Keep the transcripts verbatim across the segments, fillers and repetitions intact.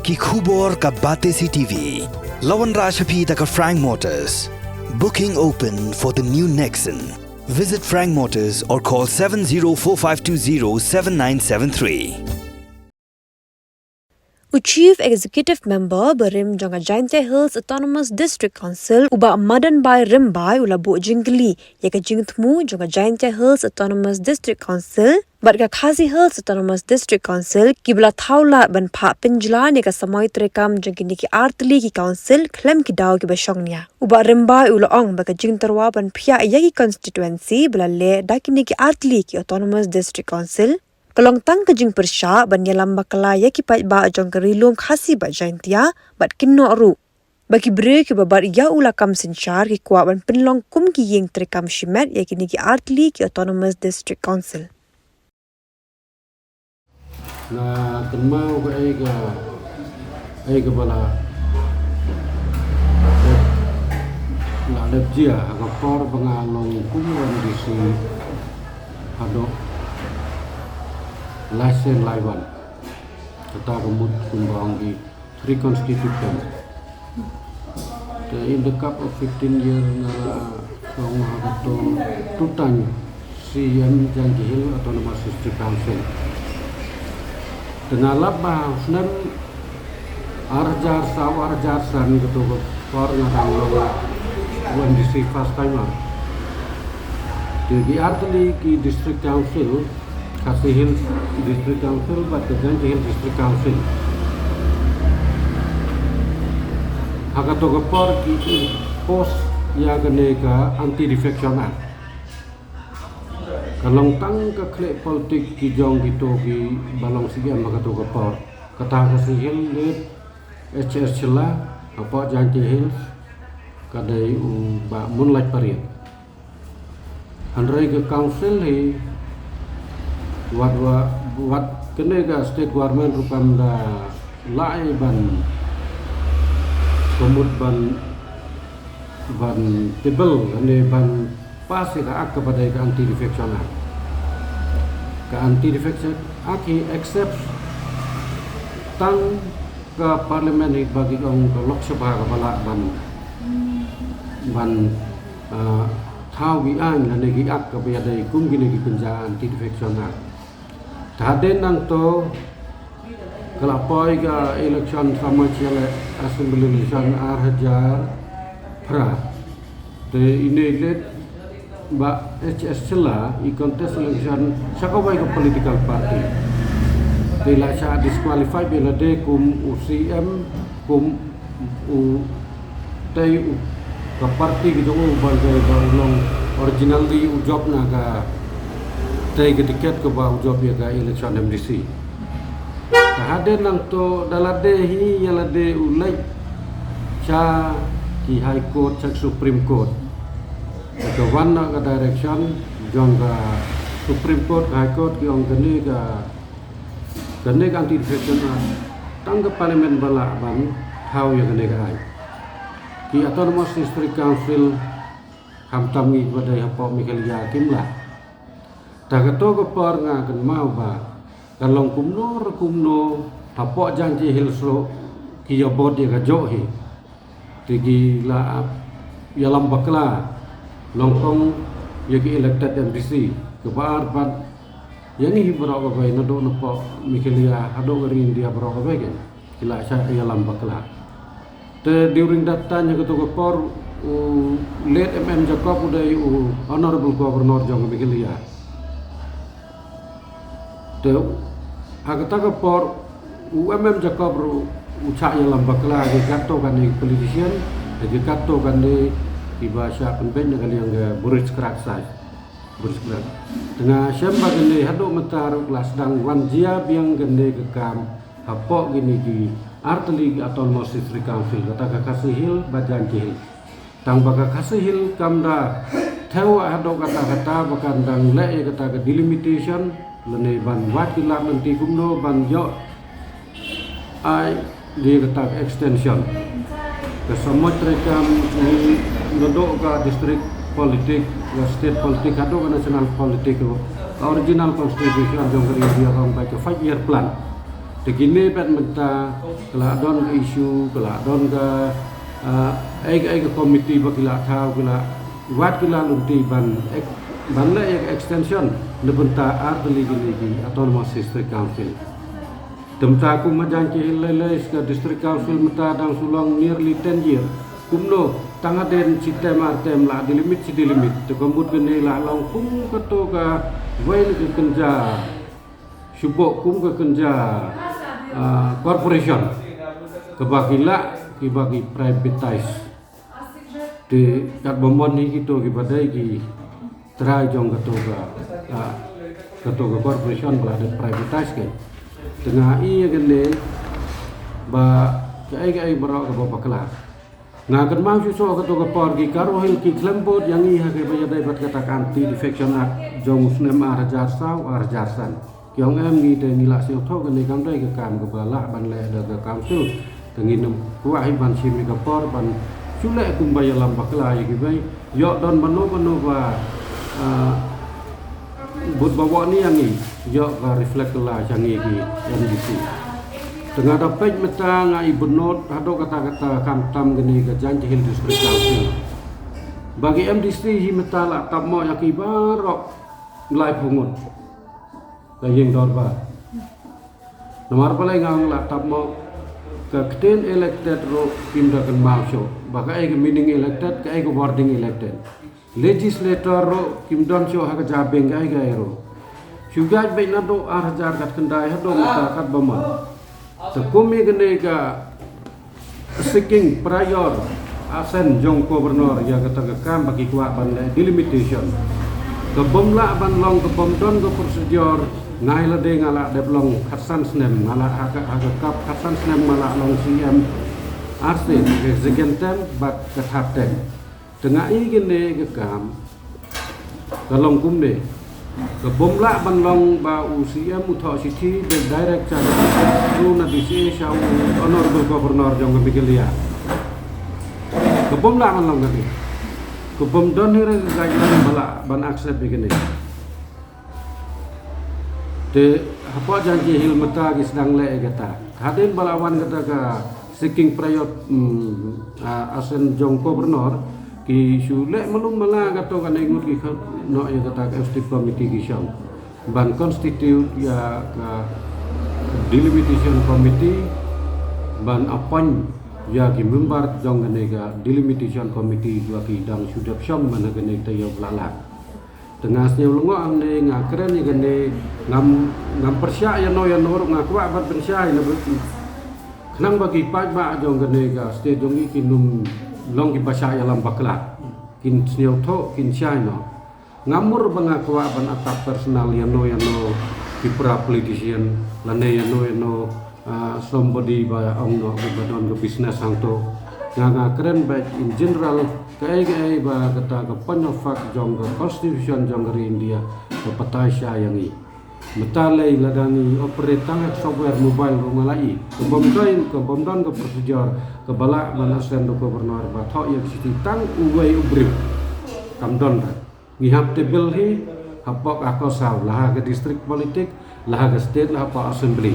Ki khubor ka Batesi T V. La wanrah sha phi da ka Frank Motors. Booking open for the new Nexon. Visit Frank Motors or call seven zero four five two zero seven nine seven three. U Chief Executive Member barim jong ka Jaintia Hills Autonomous District Council, u Bah Madanbai Rymbai, u la buh jingkylli ïa ka jingthmu jong ka Jaintia Hills Autonomous District Council bad ka Khasi Hills Autonomous District Council, kiba la thaw lad ban phah pynjlan ïa ka samoi treikam jong kine ki artylli ki council khlem ki daw kiba shongnia. U Bah Rymbai u la ong ba ka jingtyrwa ban phiah ïa ki constituency ba la leh da kine ki artylli ki Autonomous District Council ka long tang ka jingpyrshah ban ïalam bakla ïa ki paidbah jong ka Ri Lum Khasi bad Jaintia bad kynnoh ruh ba ki briew kiba bat ïa u lakam synshar ki kwah ban pynlong kum ki ïing treikam shimet ïa kine ki artylli ki Autonomous District Council. Nga kynmaw kaei ka, kaei kaba la, la dep jia ha ka por ba nga long kum u MDC haduh lai sien lai wan. Kata ka mut kumba ong ki three constituent. Te in the gap of fifteen year nga la shong ha kato, two time CEM Jaintia Hills Autonomous District Council. Te nga lap ba ha u snem ar hajar saw ar hajar san, kato ka por nga dang long u MDC first timer. Te ki artylli ki District Council, Khasi Hills District Council bad ka Jaintia Hills District Council, ha kato ka por ki impose ïa kane ka Anti Defection Act. Ka long tang ka khleh politik ki jong kito kiba long CEM ha kato ka por. Kata ka Khasi Hills leit H S Shylla, hapoh Jaintia Hills ka dei u Bah Moonlight Pariat. Hynrei ka council hi wat, wat, wat kane ka state government ruh kam da lah ei ban, ka mut ban, ban table lane ban pass ïa ka act kaba dei ka Anti Defection Act. Ka Anti Defection Act hi accept tang ka parliament hi ba ki ong ka Lok Sabha kaba lah ban, ban, ah, thaw ki aiñ lane ki act kaba ïadei kum kine ki kynja Anti Defection Act. Te hadien nangto ka la poi ka election samoi shylla, assembly election ar hajar phra. Te ine i leit Bah H S Shylla i contest election sha kawei ka political party. Te i la shah disqualify bad i la dei kum u CEM, kum u, tei u, ka party ka jong u ba dei ba u long originally u jop na ka, tei ka ticket kaba u jop ïa ka election MDC. Te hadien nangto da lade hi ïa lade u leit sha ki High Court, sha Supreme Court. Te ka wan na ka direction jong ka Supreme Court, ka High Court ki ong kane ka, kane ka Anti Defection Act tang ka parliament ba lah ban thaw ïa kane ka aiñ. Ki Autonomous District Council khamtam ngi ba dei hapoh Meghalaya kim lah. Te ha kato ka por nga kynmaw ba ka long kumno re kumno hapoh Jaintia Hills ruh ki ïa bud ïa ka joh hi. Te ki la ïalam bakla nyngkong ïa ki elected MDC, kaba ar pat ïa ngi hi baroh kawei naduh napoh Meghalaya haduh ka ri India baroh kawei ken ki la shah ïalam bakla. Te during that time ha kato ka por u late M M Jacob u dei u Honorable Governor jong ka Meghalaya. Te ha kata ka por u M M Jacob ruh u shah ïalam bakla ha ki katto katne politician, ha ki katto katne kiba shah pynbeit na ka liang ka Bureaucrat side. Bureaucrat. Te nga shem ba kane haduh mynta ruh la sdang wan jia biang kane ka kam hapoh kine ki artylli ki Autonomous District Council, kata ka Khasi Hills bad Jaintia Hills. Tang ba ka Khasi Hills kam da thew haduh katta katta ba kan dang leh ïa kata ka delimitation lane ban wad ki lad lynti kumno ban ïoh ai de kata ka extension. Ka samoi treikam ngi naduh ka district politic, ka state politic haduh ka national politic, ka original constitution jong ka India ka ong ba ka five year plan. Te kine pat mynta ka la don ka issue, ka la don ka, ah, ei ei ka committee ba ki la thaw, ki la wad, ki la lynti ban ek-, ban leh ïa ka extension na bynta ar tylli kine ki Autonomous District Council. Te mynta kum ha Jaiñtia Hills lei lei ka District Council mynta dang shu long nearly ten year. Kumno tang hadien shi term ar term la delimit shi delimit. Te ka mut kane la long kum kato kawei na ka kynja, shu bok kum ka kynja, ah, corporation kaba ki lah, kiba ki privatize. Te katba mon hi kito kiba dei ki trai jong kato ka, ah, kato ka corporation ba la dep privatize kein. Te nga i ïa kane ba kaei kaei baroh kaba bakla. Nga kynmaw shuh shuh kato ka por ki Garo Hills ki khlem bud ïa ngi ha kaba ïadei bad kata ka Anti Defection Act jong u snem ar hajar saw ar hajar san. Ki ong em, ngi te ngi la sngewthuh kane kam dei ka kam kaba lah ban leh da ka council. Te ngin ym kwah hi ban shim ïa ka por ban shu leh kumba ïalam bakla ïa kiwei. Ïoh don mano mano ba, ah, bud ba wad ni ïa ngi, ïoh ka reflect la sha ngi ki M D C. Te nga da peit mynta nga i bynnud haduh katta katta, khamtam kane ka Jaiñtia Hills District Council. Ba ki M D C hi mynta la tap mo ïa ki baroh laiphew ngut ka ïing dorbar. Namar balei nga ong la tap mo? Ka ktien elected ruh kim da kynmaw shuh ba kaei ka meaning elected, kaei ka wording elected. Legislator ruh kim don shuh ha ka jabieng kaei kaei ruh. Shu ïaid beit naduh ar hajar khatkhyndai haduh mynta katba mon. Te kum ïa kane ka seeking prior assent jong Governor ïa kata ka kam ba ki kwah ban leh delimitation. Ka bym lah ban long, ka bym don ka procedure, nga ïa lade nga la dep long khatsan snem, nga la ha ka, ha ka kap khatsan snem nga la long C M ar sien, ka second term bad ka third term. Te nga i kane ka kam ka long kumne. Ka bym lah ban long ba u C M u thoh shithi direct sha ka, through na D C A sha u Honorable Governor jong ka Meghalaya. Ka bym lah ban long kane. Ka bym don hi re ka guideline ba lah ban accept ïa kane. Te hapoh Jaiñtia Hills mynta ki sdang leh ïa kata. Hadien ba la wan kata ka seeking prior, mm, ah, assent jong Governor, ki shu leh malu mala kato kane ngut ki khot noh ïa kata ka Executive Committee ki shong ban constitute ïa ka Delimitation Committee, ban appoint ïa ki member jong kane ka Delimitation Committee ba ki dang shu dep shong man ha kane ka taïew ba la leit. Te nga sngew lyngngoh hangne, nga kren ïa kane, ngam, ngam pyrshah ïano ïano ruh, nga kwah ban pynshai na bynta khnang ba ki paidbah jong kane ka state jong ngi kin ym long kiba shah ïalam bakla, kin sngewthuh, kin shai noh. Ngam mut ba nga kwah ban attack personal ïano ïano ki para politician lane ïano ïano, ah, somebody ba ong noh ba don ka business hangto. Nga, nga kren beit in general, kaei kaei ba kata ka point of fact jong ka constitution jong ka ri India ka batai sha ïa ngi. Mynta lei lada ngi operate tang ha ka software mobile ruh nga la i. Ka bym don, ka bym don ka procedure kaba lah ban assent da u Governor ba thoh ïa ka shithi tang uwei u briew. Kam don re. Ngi hap table hi hapoh ka kosau, la ha ka district politic, la ha ka state, la hapoh assembly.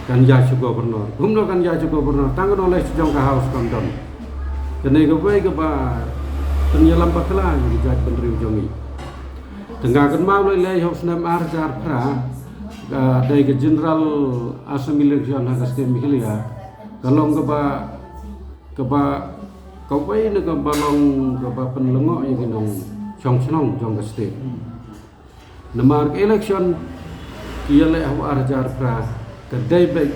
Kan ïaid sha u Governor. Kumno kan ïaid sha u Governor? Tang ka knowledge jong ka House kam don. Kane kawei kaba pynïalam bakla ïa ki jaitbynriew jong ngi. Te nga kynmaw lei lei ha u snem ar hajar phra, ka dei ka General Assembly election ha ka state Meghalaya, ka long kaba, kaba, kawei na kaba long kaba pynlyngngoh ïa ki nongshong shnong jong ka state. Namar ka election ki ïaleh ha u ar hajar phra, ka dei beit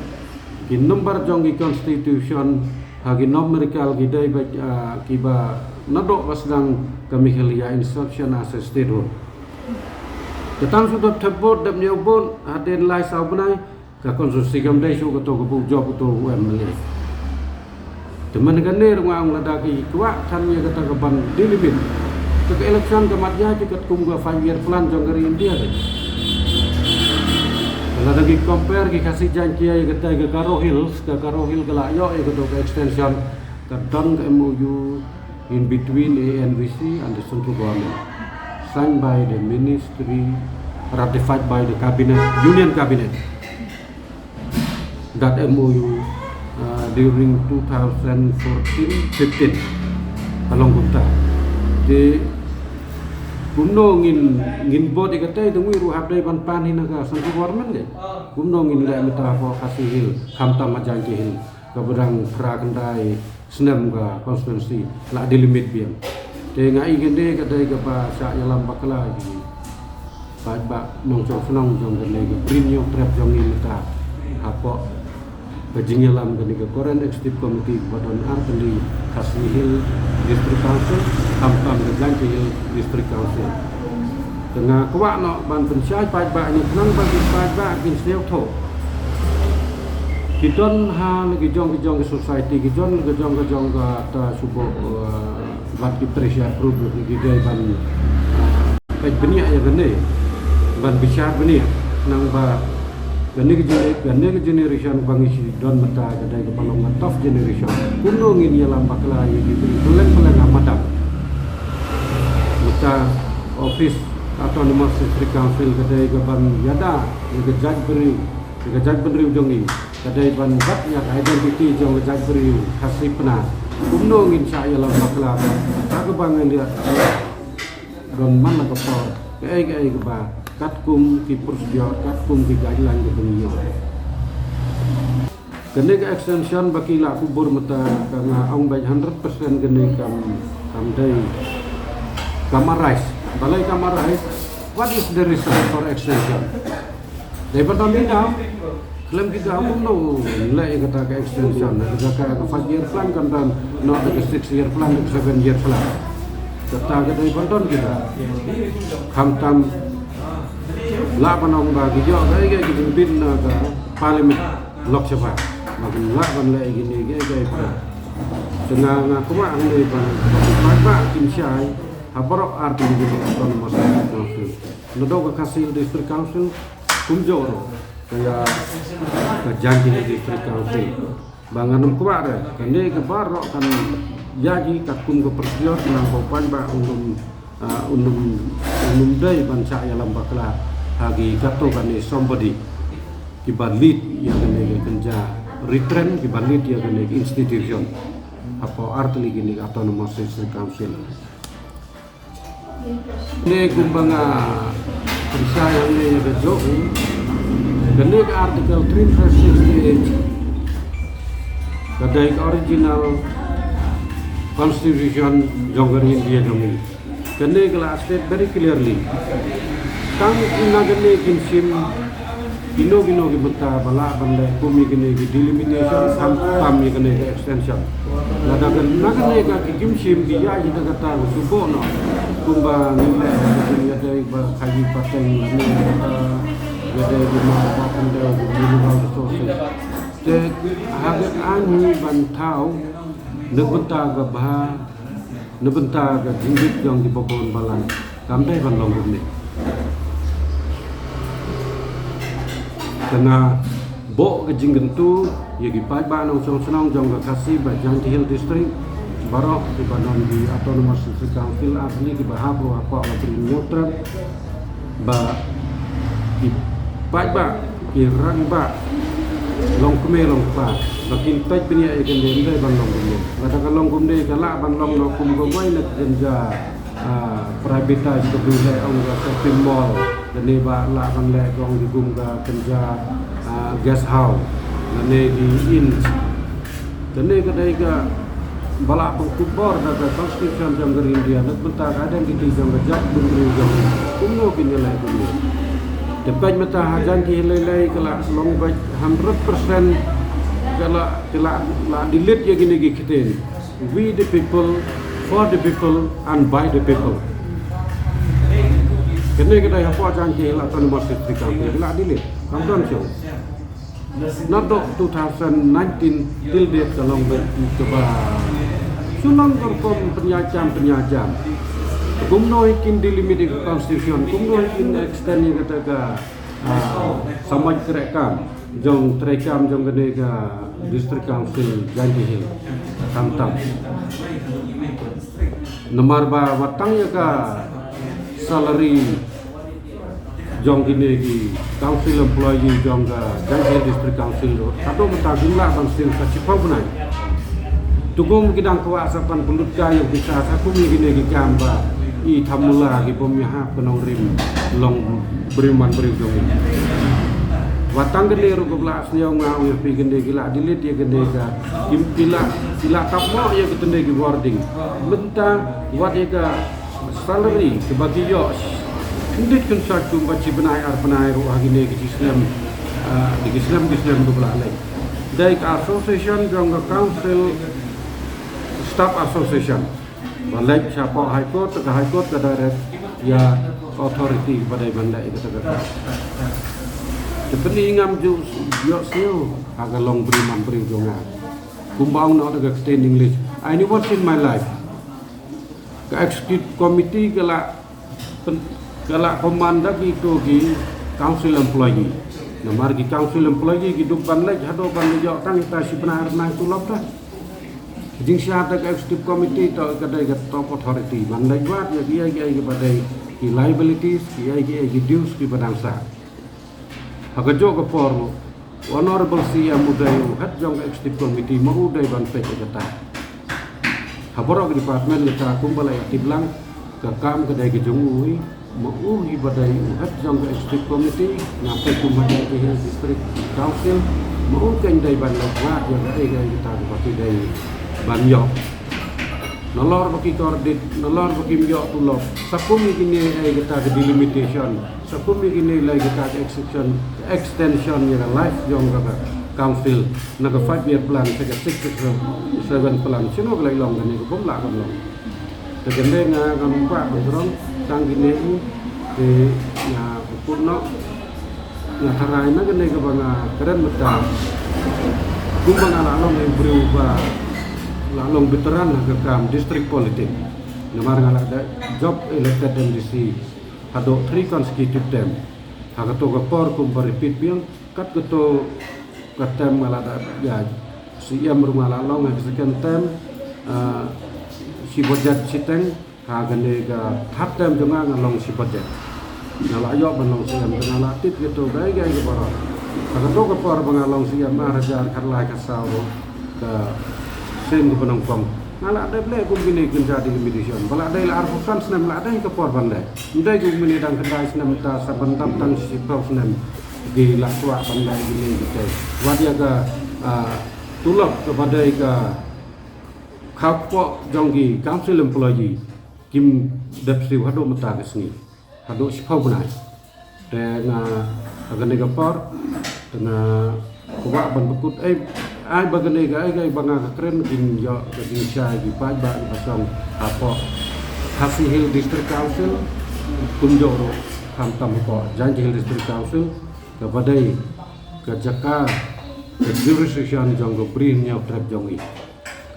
ki number jong ki constitution ha ki numerical ki dei beit, ah, kiba naduh ba sdang ka Meghalaya inception as a statehood. Ka tang shu dep thep vote, dep ñiew vote hadien lai saw bnai, ka constituency kam dei shuh kato kaba u jop uto u M L A. Te man kane ruh nga ong lada ki kwah than ïa kata ka ban delimit, te ka election ka mat ïa ki katkum ka five year plan jong ka ri India te. Lada ki compare ki Khasi Jaiñtia ïa kata ka Garo Hills, ka Garo Hills ka la ïoh ïa kato ka extension, ka don ka M O U in between A N V C and the central government, signed by the ministry, ratified by the cabinet, union cabinet. that M O U, uh, during two thousand fourteen fifteen. Ka long kumta. Te kumno ngin, ngin bud ïa kata, te ngin ruh hap dei ban pan hi na ka central government de. Kumno ngin leh mynta hapoh Khasi Hills, khamtam ha Jaintia Hills, kaba dang phra khyndai snem ka constituency la delimit biang. Te nga i kane ka dei kaba shah ïalam bakla ïa ki paidbah nongshong shnong jong kane ka Bri Hynñiewtrep jong ngi mynta hapoh ka jingïalam kane ka Current Executive Committee ba don artylli, Khasi Hills District Council, khamtam ka Jaintia Hills District Council. Te nga kwah noh ban pynshai paidbah ïa kane khnang ba ki paidbah kin sngewthuh. Ki don ha la ki jong ki jong ki society, ki don la ki jong ki jong ka ta subo, uh, wat ki pressure group ki dei ban, uh, peit bniah ïa kane, ban bishar bniah, khnang ba kane ka gener-, kane ka generation ba ngi shu don mynta ka dei kaba long ka tough generation. Kumno ngin ïalam bakla ïa ki briew kylleng kylleng ha madan. Mynta office Autonomous District Council ka dei kaban ïada ïa ka jaitbynriew, ïa ka jaitbynriew jong ngi. Ka dei ban bat ïa ka identity jong ka jaitbynriew Khasi Pnar. Kumno ngin shah ïalam bakla, kata kaba ngi leh don man la ka por, kaei kaei kaba katkum ki procedure, katkum ki guideline kaba ngi ïoh. Kane ka extension ba ki la kubur mynta, ka nga ong beit hundred percent kane kam, kam dei, kam arise. Balei kam arise? What is the reason for extension? Dei ba don ki daw, khlem ki daw kumno leh ïa kata ka extension. Ka jaka ka five year plan kan don, noh ka six year plan, ka seven year plan. Kata ka dei ba don ki daw. Khamtam lah ban ong ba ki ïoh kaei kaei ki jingbit na ka Parliament, Lok Sabha, ba kin lah ban leh ïa kine kaei kaei pat. Te nga, nga kwah hangne ban, ban paidbah kin shai ha baroh artylli ki Autonomous Council. Naduh ka Khasi Hills District Council, kumjuh ruh ka ïa ka Jaintia Hills District Council. Ba ngan ym kwah re, kane ka baroh kan ïa ki katkum ka procedure, khnang ba u paidbah un ym, ah, un ym, un ym dei ban shah ïalam bakla ha ki katto katne somebody kiba lead ïa kane ka kynja retrench, kiba lead ïa kane ka institution hapoh artylli kine ki Autonomous District Council. Ne kumba nga pynshai hangne ïa kajuh, kane ka Article three hundred sixty-eight ka dei ka original constitution jong ka ri India jong ngi. Kane ka la state very clearly. Tang na kane kin shim kino kino ki bynta ba lah ban leh kum ïa kine ki delimitation, khamtam ïa kine ki extension. Lada ka na kane ka ki kim shim, ki ïaid da kata ka shu buh noh. Kumba ngi leh ha ka jingïadei ba khaii pateng lane kata ïadei bad ma ba khyndew bad mineral resources. Te ha ka aiñ hi ban thaw na ka bynta ka bha na bynta ka jingbit jong kiba bun balang, kam dei ban long kumne. Te nga buh ka jingkyntu ïa ki paidbah nongshong shnong jong ka Khasi bad Jaintia Hills District baroh kiba don ki Autonomous District Council artylli kiba hap ruh hapoh ka Bri Hynñiewtrep, ba ki paidbah, ki rangbah, long kmie long kpa, ba kin peit bniah ïa kane, ym dei ban long kumne. Lada ka long kumne ka lah ban long noh kum kawei na ka kynja, ah, privatized, ka bynta ong ka shopping mall, lane ba lah ban leh ong ki kum ka kynja, ah, guest house, lane ki inn. Kane ka dei kaba la pynkupbor da ka constitution jong ka ri India na ka bynta ka identity jong ka jaitbynriew jong ngi. Kumno kin ïaleh kumne? Te peit mynta ha Jaintia Hills lei lei ka la long beit hundred percent ka la, ka la, la delete ïa kine ki ktien. We the people, for the people and by the people. Kane ka dei hapoh Jaintia Hills Autonomous District ka la delete. Kam don shuh. Naduh two thousand nineteen till date ka long beit kaba shu long ka rukom pynïaid jam pynïaid jam. Kumno hi kin delimit ïa ka constitution, kumno hi kin extend ïa kata ka, ah, samaj treikam jong, treikam jong kane ka District Council Jaintia Hills. Khamtam. Namar ba wat tang ïa ka salary jong kine ki council employee jong ka Jaintia Hills District Council ruh, haduh mynta kim lah ban siew sa shiphew bnai. To kum ki dang kwah sa ban pynlut kai ïa ki sa, sa kum ïa kine ki kam ba i thamula ki bym ïahap ka nongrim long briew man briew jong i. Wat tang kine ruh, kaba la sniew nga ong ïa phi, kine ki la delete ïa kine ka, ki, ki la, ki la tap noh ïa kine ki wording. Mynta wat ïa ka salary kaba ki ïoh, khyndiat khynsoit kumba shi bnai ar bnai ruh ha kine ki snem, ah, ki snem ki snem kaba la leit. Dei ka association jong ka council, staff association. Ba leit shapoh High Court, ka High Court ka direct ïa ka authority ba dei ban leh ïa kata ka. Te pyni ngam ju ïohsngew ha ka long briew man briew jong nga. Kumba ong noh da ka ktien English, I never seen my life. Ka executive committee ka la pyn-, ka la command da kito ki council employee. Namar ki council employee ki duk ban leit haduh ban ïoh tang ita shi bnai ar bnai tulop da. Jingshisha da ka executive committee to ka dei ka top authority ban leit wad ïa kiei kiei kiba dei ki liabilities, kiei kiei ki dues kiba dang sah. Ha kajuh ka por, Honorable C M u dei u head jong ka executive committee, ma u dei ban peit ïa kata. Ha baroh ka department kata kumba la ïatip lang, ka kam ka dei ka jong u hi, ma u hi ba dei u head jong ka executive committee, nga peit kum head jong ka Hills District Council, ma u keiñ dei ban leit wad ïa kaei kaei kata kaba ki dei ban ïoh. Nalor ba ki kordit, nalor ba kim ïoh tulop, sa kum ïa kine ei kata ka delimitation, sa kum ïa kine lei kata ka exception, extension ïa ka life jong ka, ka council, na ka five year plan sha ka six seven plan, shano ka la long kane, ka bym lah ban long. Te kane nga ngam kwah ban jrong tang kine u, te nga pynkut noh. Nga tharai na kane kaba nga kren mynta, kumba nga la long u briew ba la long veteran ha ka kam district politics. Namar nga la da job elected M D C haduh three consecutive term. Ha kato ka por kumba repeat biang, kat kato ka term nga la da ïa C M ruh nga la long ha ka second term, ah, shi budget shiteng, ha kane ka third term jong nga nga long shi budget. Nga la ïoh ban long C M, nga la tip ïa kato kaei kaei ka baroh. Ha kato ka por ba nga long C M ar hajar khatlai khatsaw ruh, ka seng kaba nyngkong, nga la dep leh kum kine kin ja delimitation. Ba la dei la arphew san snem la dei ka por ban leh. Ym dei kum kine dang khyndai snem ta, sa ban dap tang shiphew snem ki la kwah ban leh kine kite. Wat ïa ka, ah, tulop kaba dei ka khaw kpoh jong ki council employee kim dep siew haduh mynta ka sngi, haduh shiphew bnai. Te nga ha kane ka por te nga kwah ban pynkut, eh, ai ba kane ka, ai ka, ai ba nga ka kren kin ïoh ka jingshai ki paidbah kiba shong hapoh Khasi Hills District Council, kumjuh ruh khamtam hapoh Jaintia Hills District Council, kaba dei ka jaka, ka jurisdiction jong ka Bri Hynñiewtrep jong i.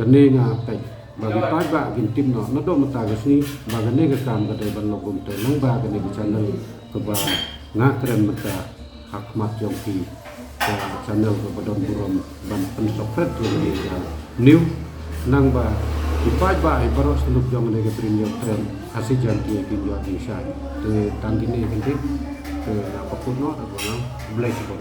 Kane nga peit ba ki paidbah kin tip noh naduh mynta ka sngi ba kane ka kam ka dei ban long kumte, lyngba kane ka channel kaba nga kren mynta ha khmat jong phi, ka channel kaba don burom ban pynsopret ïa kane ka news, nang ba ki paidbah hi baroh shluk jong kane ka Bri Hynñiewtrep Khasi Jaintia kin ïoh jingshai. Te tang kine kyntien te nga pynkut noh, da ba nga, khublei shibun.